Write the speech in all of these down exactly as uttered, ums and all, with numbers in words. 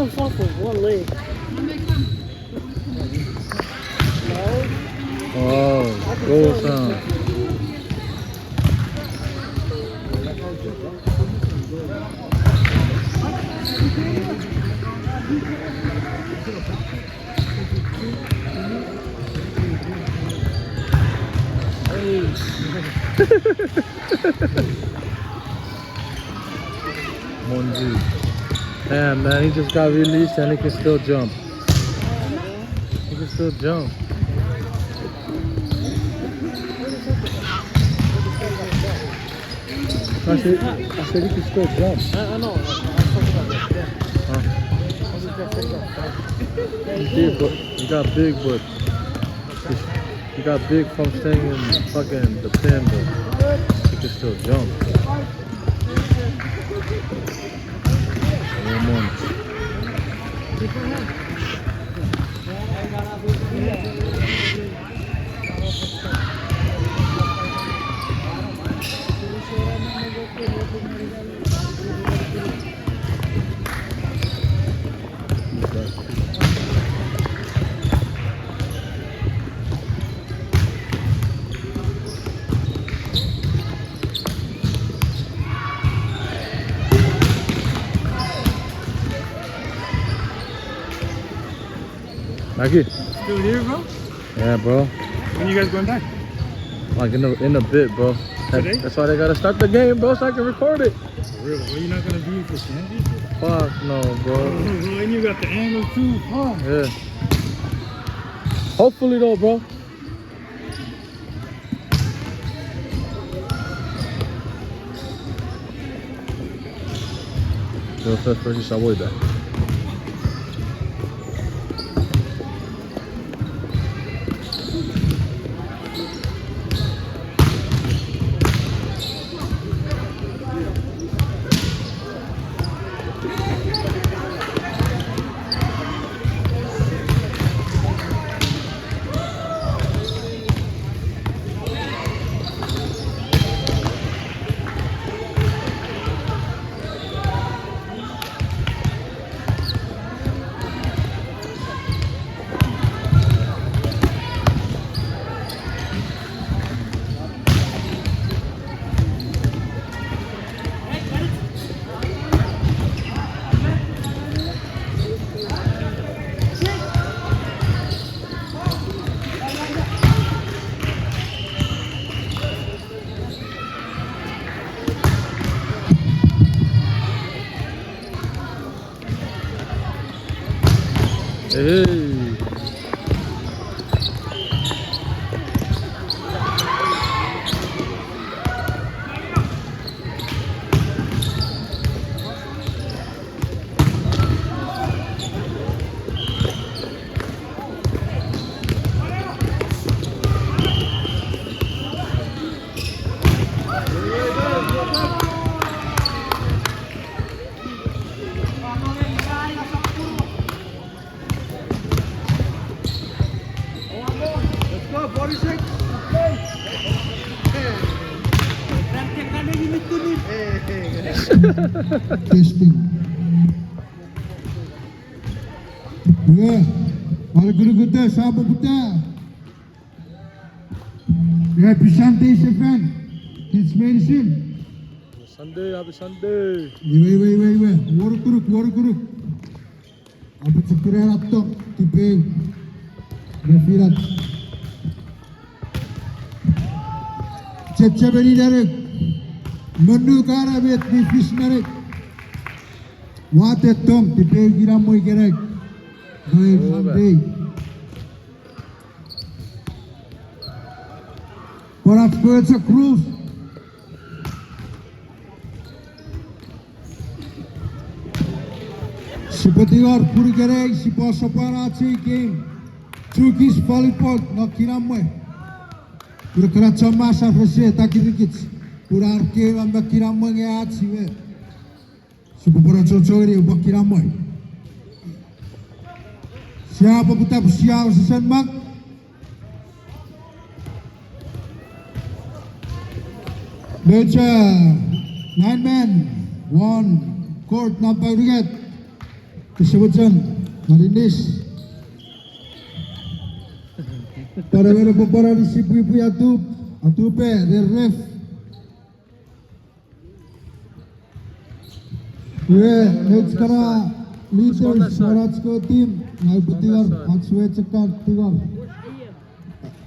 One leg. Oh, go sound. Monzi. Damn, man, he just got released and he can still jump. He can still jump. I said, I said he can still jump. I, I know. I was talking about that. Yeah. Huh? I was just saying that. He did, but he got big, but he, he got big from staying in fucking the pen, but he can still jump. One more. Aki. Still here, bro? Yeah, bro. When you guys going back? Like, in a, in a bit, bro. That, today? That's why they gotta start the game, bro, so I can record it. For real? Well, you're not gonna be for Sandy? Fuck no, bro. Oh, bro, and you got the angle too, huh? Yeah. Hopefully, though, bro. Joseph versus Saboida. Hey. Testing. Iwe, are kunukuta, sa poputa. Happy Sunday, sefan. Kich meinisin. Sunday, happy Sunday. Iwe, iwe, iwe, iwe. Worukuruk, worukuruk. Apochokuna atto, tipeu. Nefinach. Chechemeni nanek. Monukana met mi fis nanek. Watte tong, tipeu kinamwe ikenai. Noe Sunday. Pwan ach pwe chok rules. Sipwe tingor pun ikenai sipwe sopweno ach ei game. Chukis volleyball non kinamwe. Pun ekkana chon master rese takirikich. Pun ar game a me kinamwe nge ach iwe. Sipwe pwan achocho ngeni pwan kinamwe. Sia poputa pwe sia osesen mak. Mecha nine man, one court number unungat. Semachan, Marinis. Pwan emon epwe pwan anisi pwipwi atup, atupe, the ref. Iwe, nouch kana leaders, won ach kewe team, ngang upwe tingor, ach we chok kan tingor.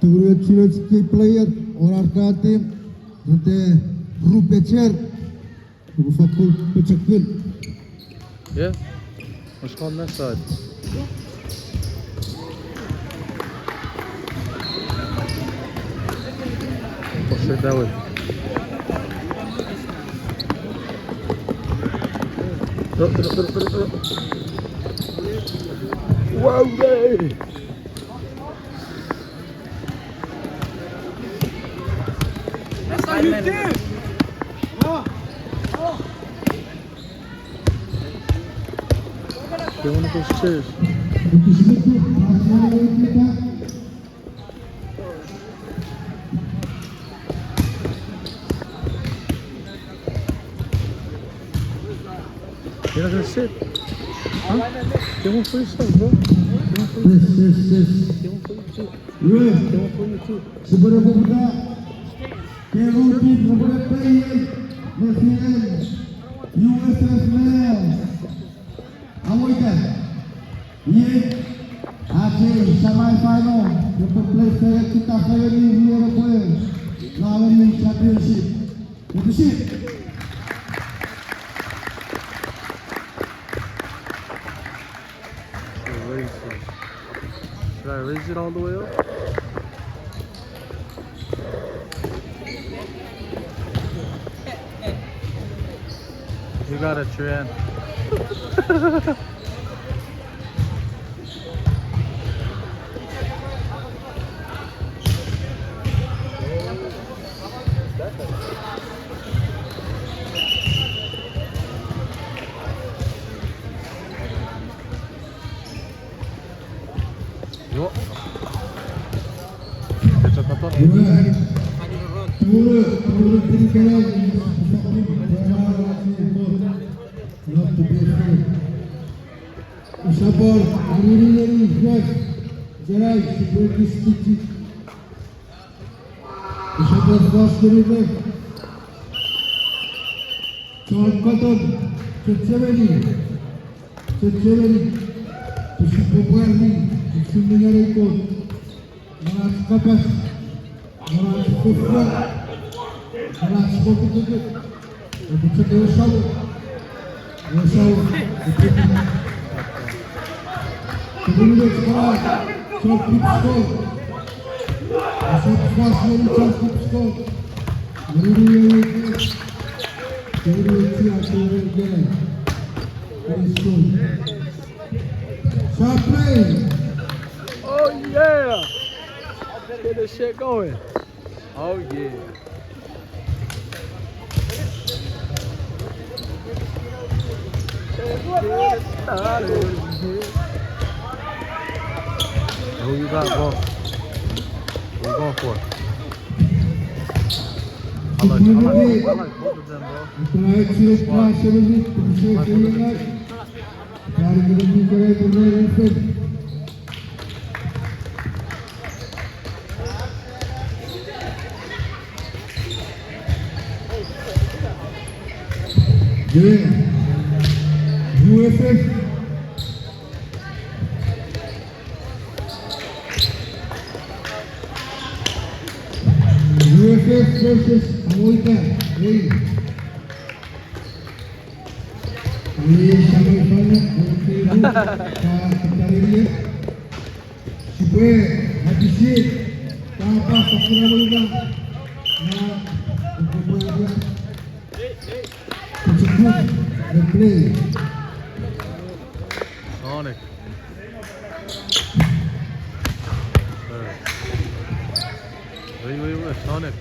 Tungurun nouch key player, won ar kana team, rete rupecher. Upwe fakkun pochokun. Yeah. Let's go on that side. Push it that way. Throw, throw, throw, throw, throw. Wow, hey. That's how you do. They wanna go upstairs. You're not gonna sit. Huh? They won't for yourself, bro. They won't for yourself. Yes, yes, yes. They won't for yourself. Yes. They won't for yourself. Super Bowl. Kerutin, Robert Payne, Resident, U S S Males. Amoita. Iei, ach ei semifinal, epwe play fengen, kita fengen, iei epwe, lawani championship. Epwe shit. Should I raise it? Should I raise it all the way up? You got it, Tran. Yo. It's a cut off. Usapor, Iriri, Ref, Jerai, Sipwe Kistiti. Usapor, Fos, Iriri. Chon katon, chechemeni, chechemeni, pwe sipwe pwari, usun mi ngeni Kot. Non ach kapas, non ach fofo, non ach koputuku, koputuku ewe Samon, ewe Samon, koputuku. Koputuku, chon keep score. Asap fos ngeni chon keep score. Ngeni ewe Stop playing. Oh yeah! Let's get this shit going. Oh yeah. Who you got, bro? What you going for? I like, I like, I like both of them, bro. Like both of them too. Yeah. U S S. U S S versus Amoita. Hey. Ei semifinal, okay, ka, ka, ka, sipwe, appreciate, ka, pa, pa, pa, na, na, na, na, na, na, play. Sonic. Wait, wait, wait, Sonic.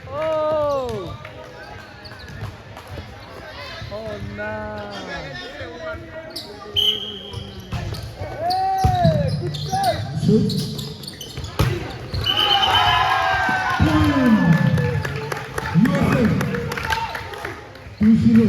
Oh! Oh, no. Shoot. Boom. U S F. Two zero.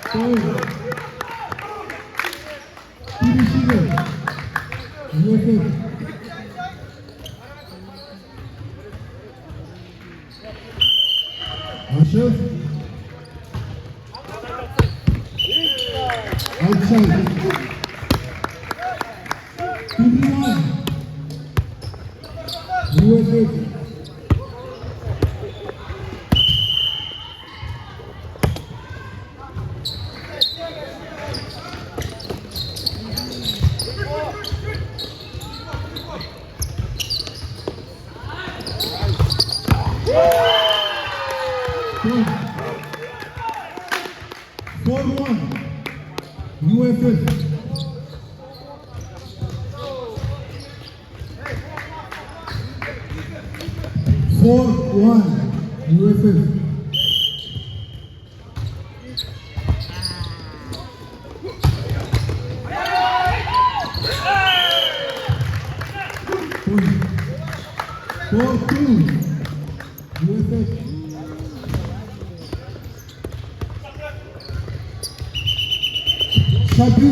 Foul. Three zero. U S F. Asher. Outside. Three one. U S F. Four one, U S F. Four one, U S F. Four two, U S F. Sabi.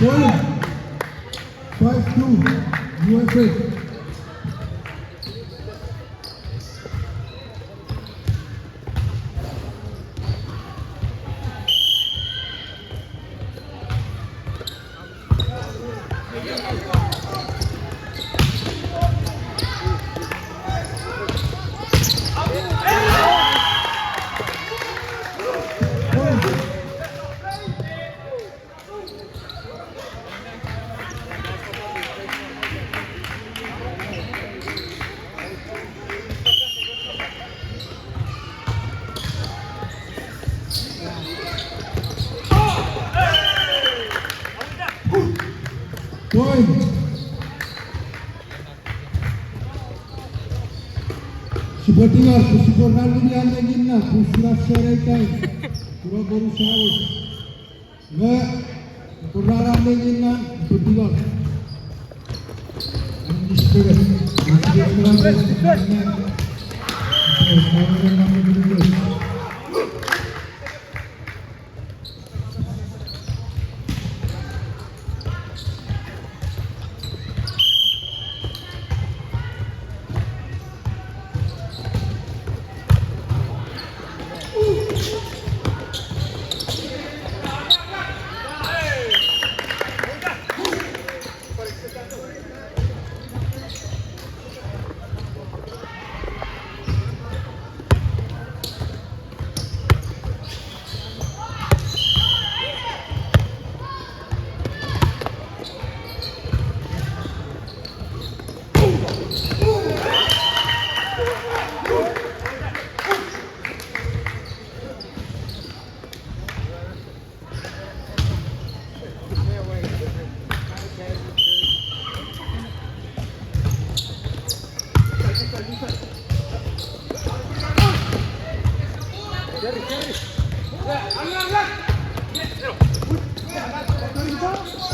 Point. Five two, U S F. Point. Sipwe tingor, sipwe raruni anenginna, pun sia sore itai. Kuro boru sawi. Me, pun raruni anenginna, sipwe tingor. Defense, defense, defense.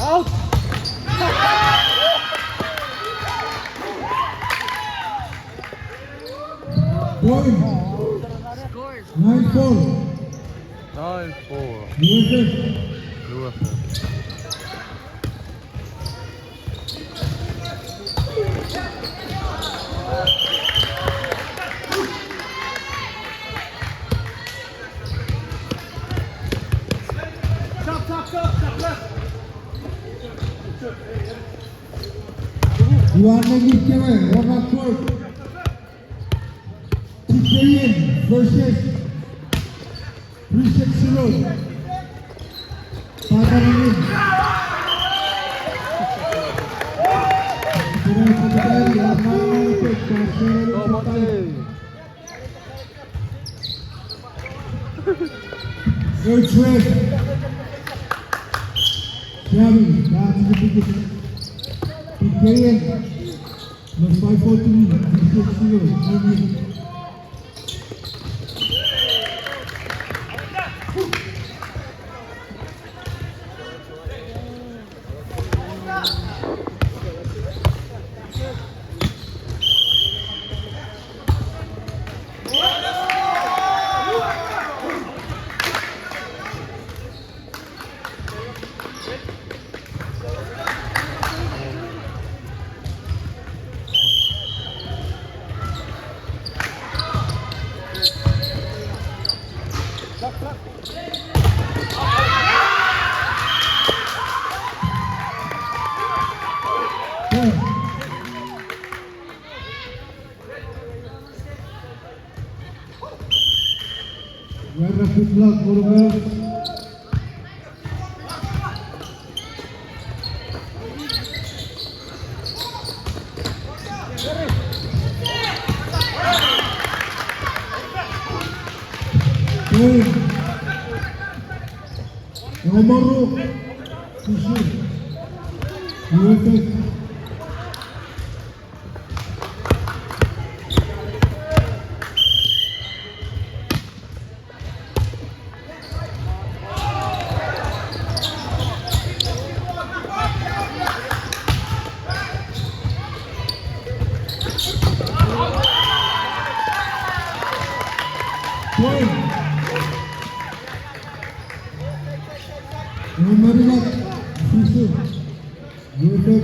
Out. Point. Nine four. Nine four. U S F. U S F. Iwe anengin kewe, Robert Ford. Ian versus Richard Siro. Patarin. Go, Monty. Go, Trent. Jamie, that's the biggest. P K M. Number five four three, Richard Siro. Good luck, good luck. Omaru, Sisi, U F F. Point. Number one, Sisi. U F F.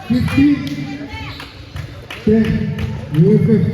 Fifteen, ten, U F F.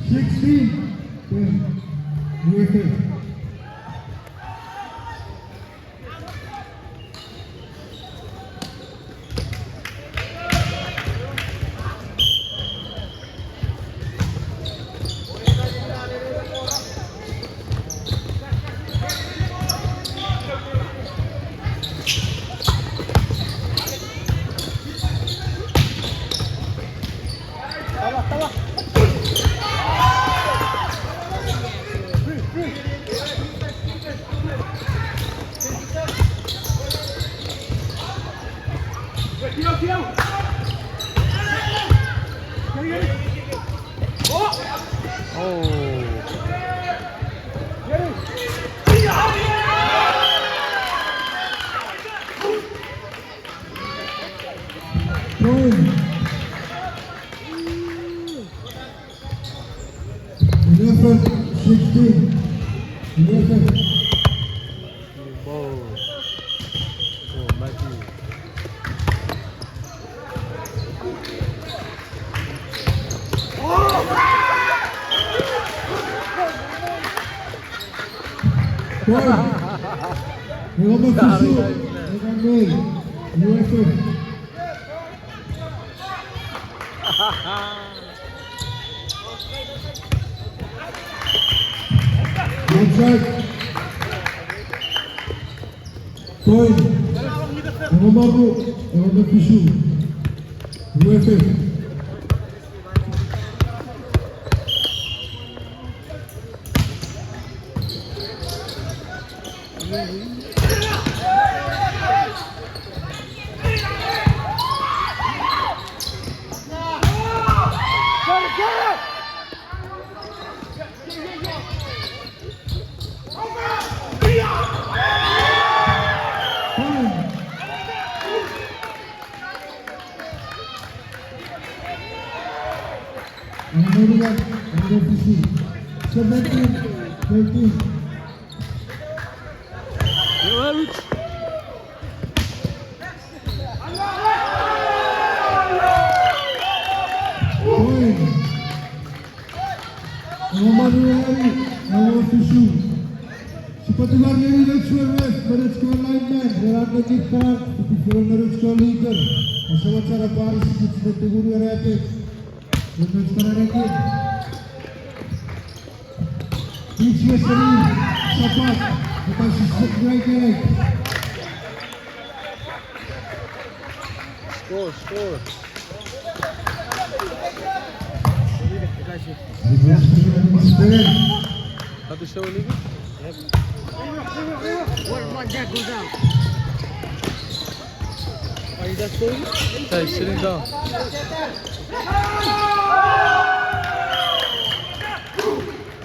Sixteen, ten, U F F. U F F. Ball. Oh, Matthew. Ball. Number two, number nine, U F F. Outside. Point. Engon me ru, engon me fisu. U F F. Seventeen thirteen. Point. Engon me ruanu, engon me fisu. Sipwe tungor ngeni nouch kewe ref, me nouch kewe lineman, ren an netip kan, sipwe fori nouch kewe leader. Ese wachara pari sikich me tumunu ena epek. Ren nouch kewe ena epek. Teach me seni, support, epwe sisap right. Score, score. How to show anything? Yep. What, what, Jack, go down. Are you guys playing? Hey, sitting down.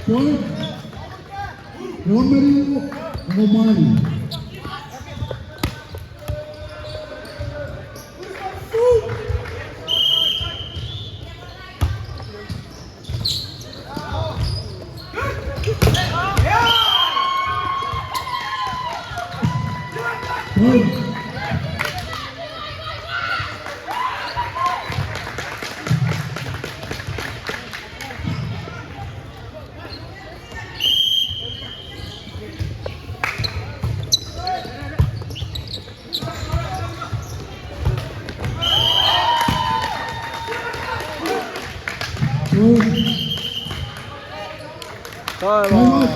Point. Romelu Romani. Time out.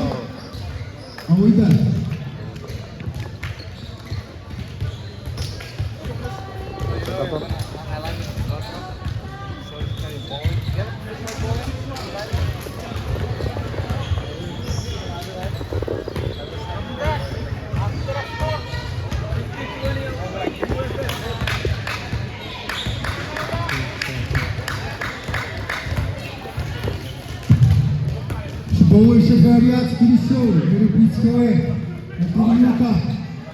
Sipwe wesefani ach kinisou ngeni pwich kewe, epwe nuka,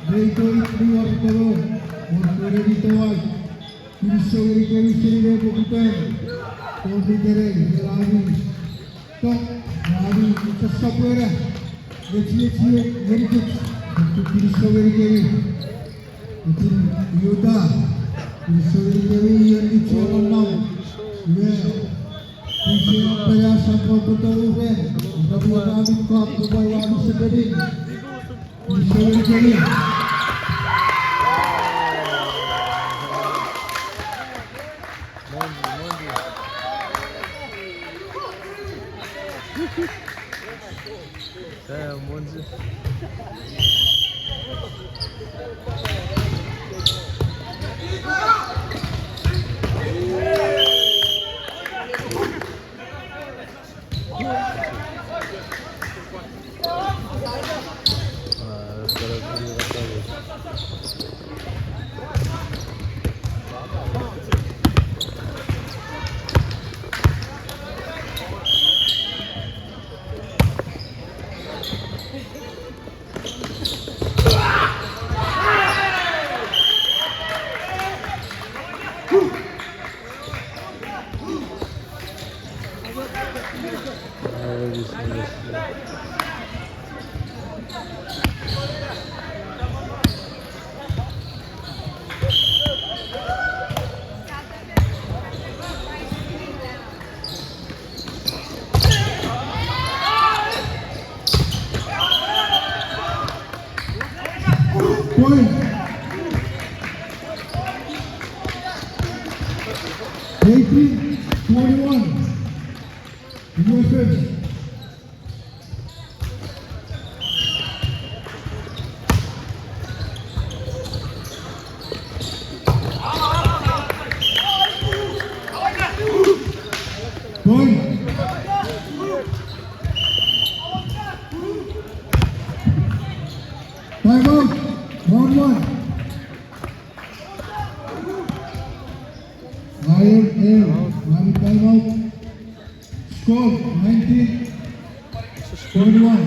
mei toi mi wartano, wor kone mi towau. Kinisou ngeni kemi seni ne pokiten, tori kerei, ren ami tok, ren ami chasapwera, ne chiechi ngenikich, epwe kinisou ngeni kemi. Epwe iuta, kinisou ngeni kemi, ion mi chiechi nonnom, iwe, kinisou ngeni kemi, asam pwe poto uren, epwe ami kot, epwe ami sepenin. Point. Eighteen twenty-one. U S F. Point. Time out. Round one. Iron Air, mani time out. Score, nineteen twenty-one.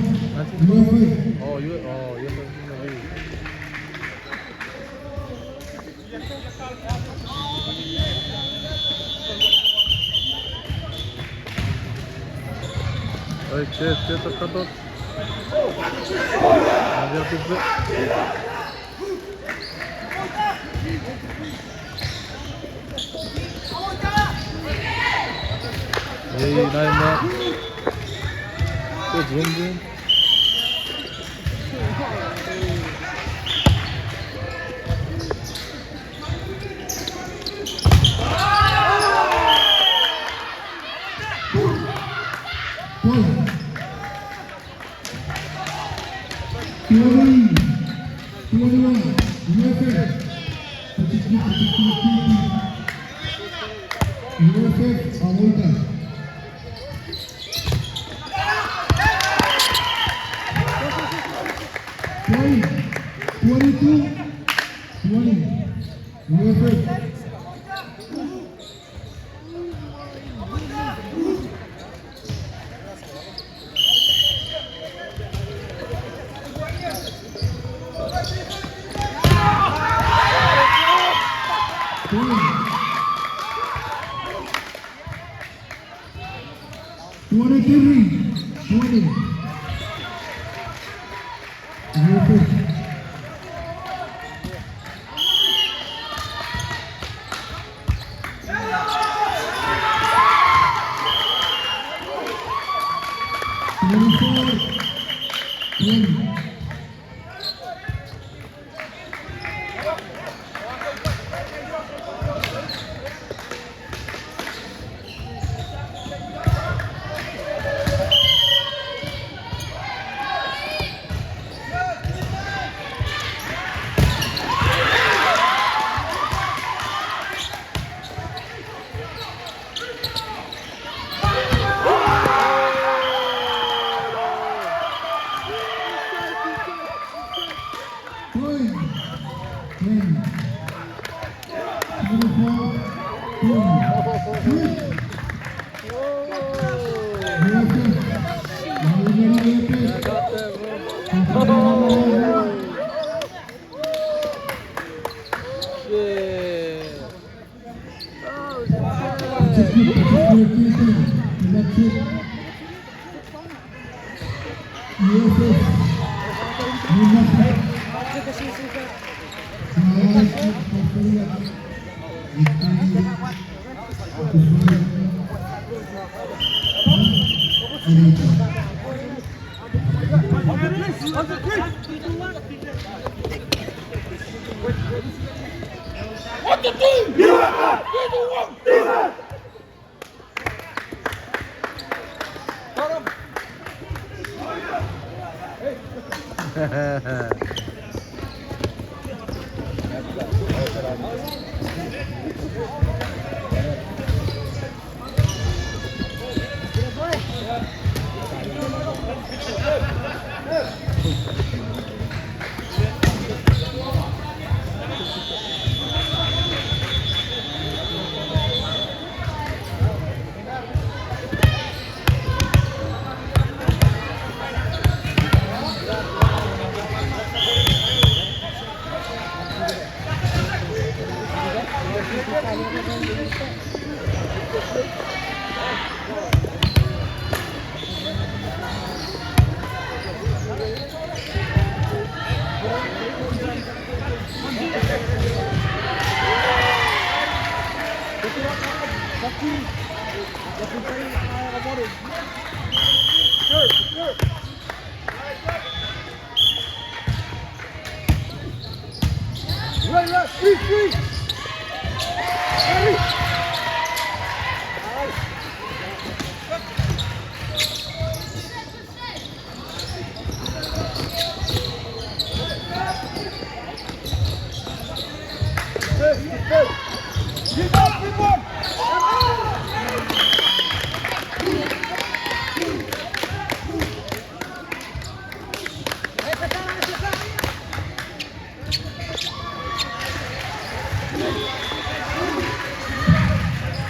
U F A. Oh, U-, oh, U F A. Oi, che, che, che, che, che. Ei, naima. Good run, dude. Twenty, twenty-one, U F A. U F A, America. Twenty, twenty-two, twenty. U F A. Twenty-three, twenty. Twenty-four, twenty.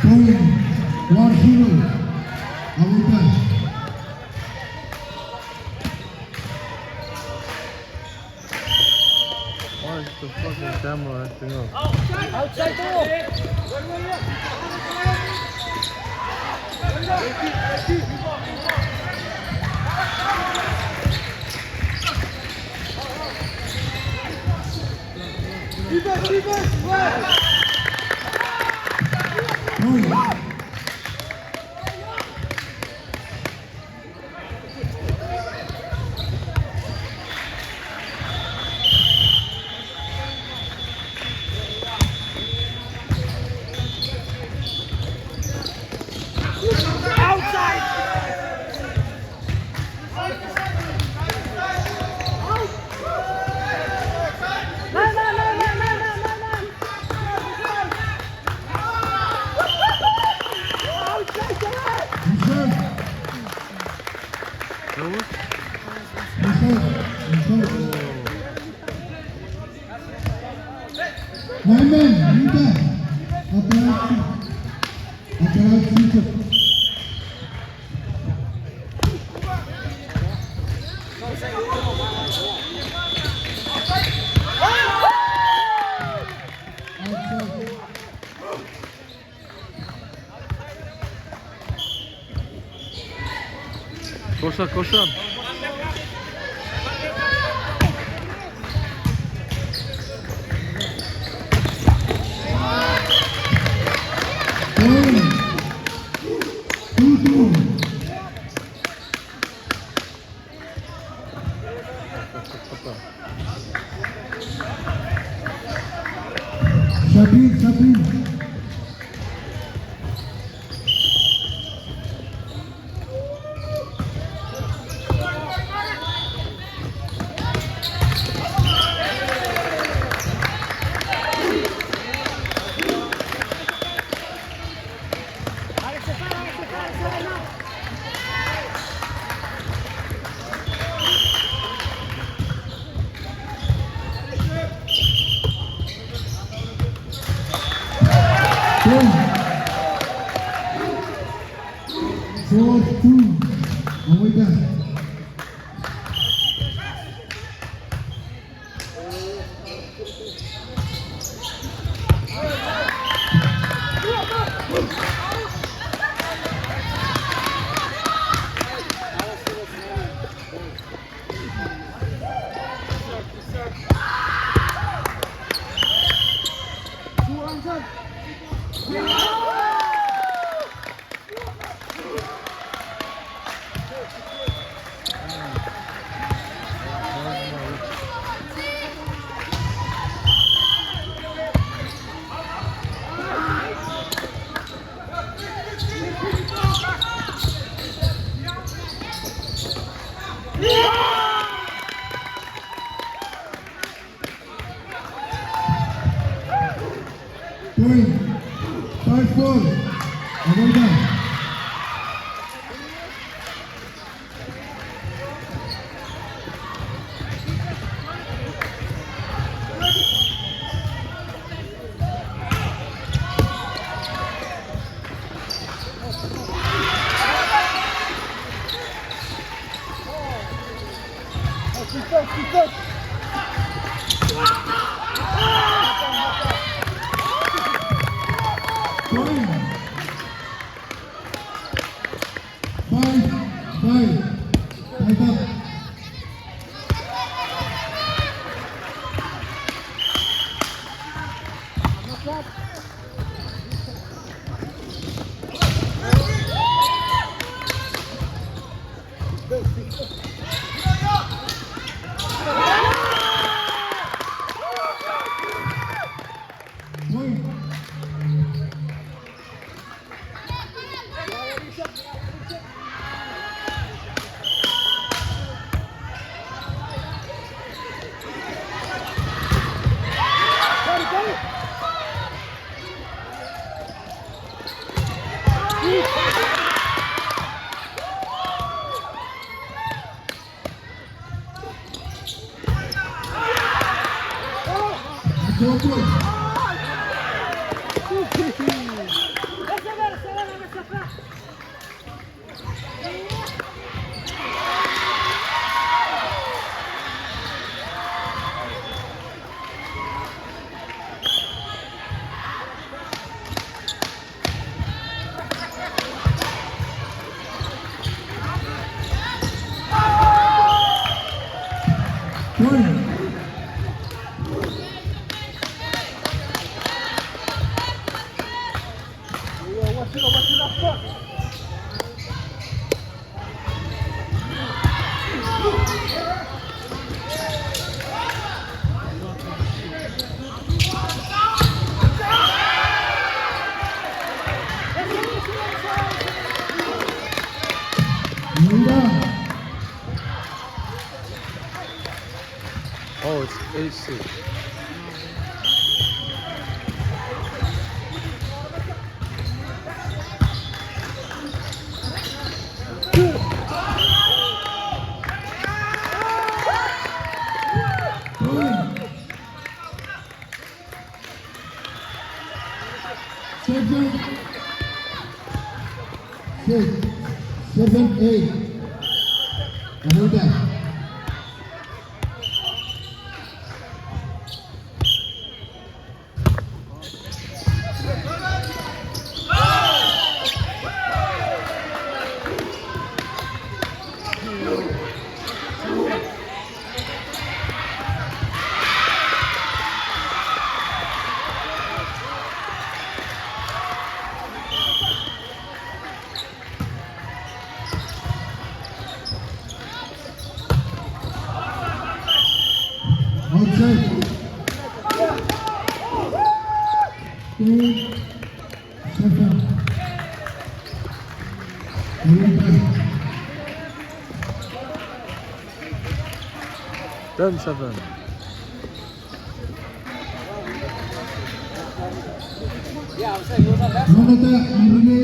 Point, one zero. Amuta. Why is the fucking camera acting up? Outside door. Amen. Ita. Atarachi. Atarachi. Kosa, kosa. Sapin, sapin. Four two. Amoita. Point. Five four. Amoita. Five, five. Five up. Oh, it's eight six. Seven. Six. Seven, eight. Another. Outside. Two, seven. Ten seven. Namata arune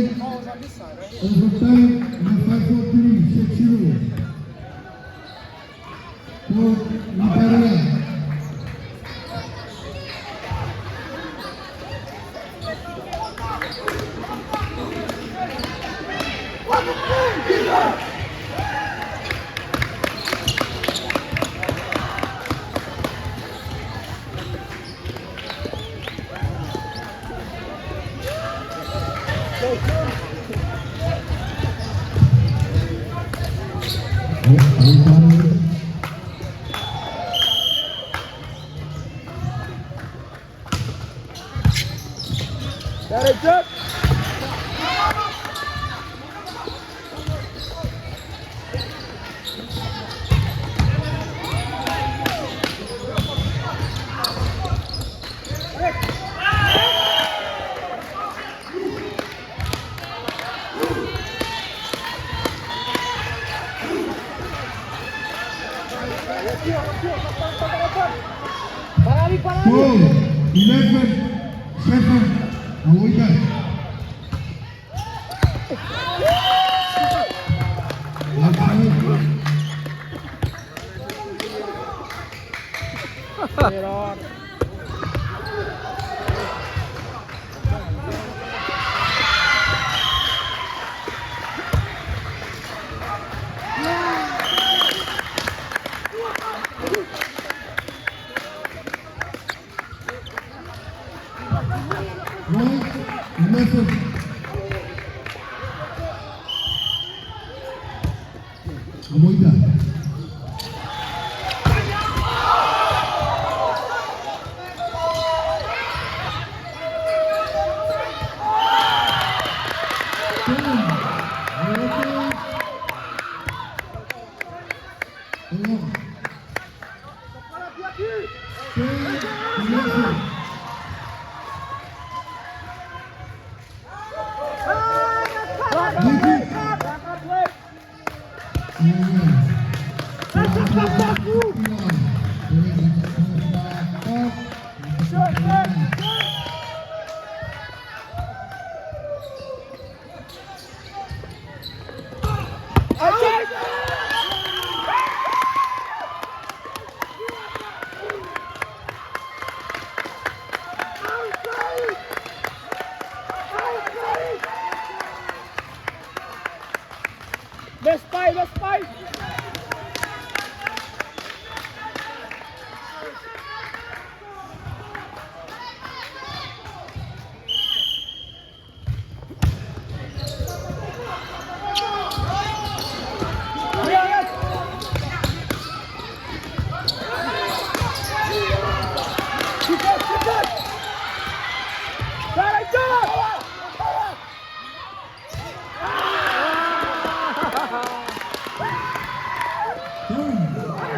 overtime na five four three six zero. Pok Niparia. Four, eleven, seven. Awoita. Amoita.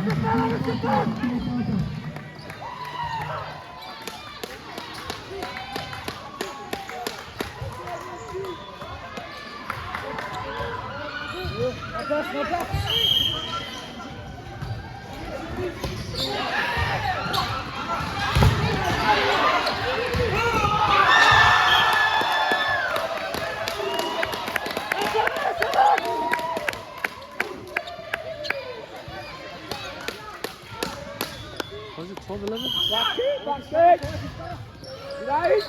Was it twelve eleven? Back, back, back. Nice.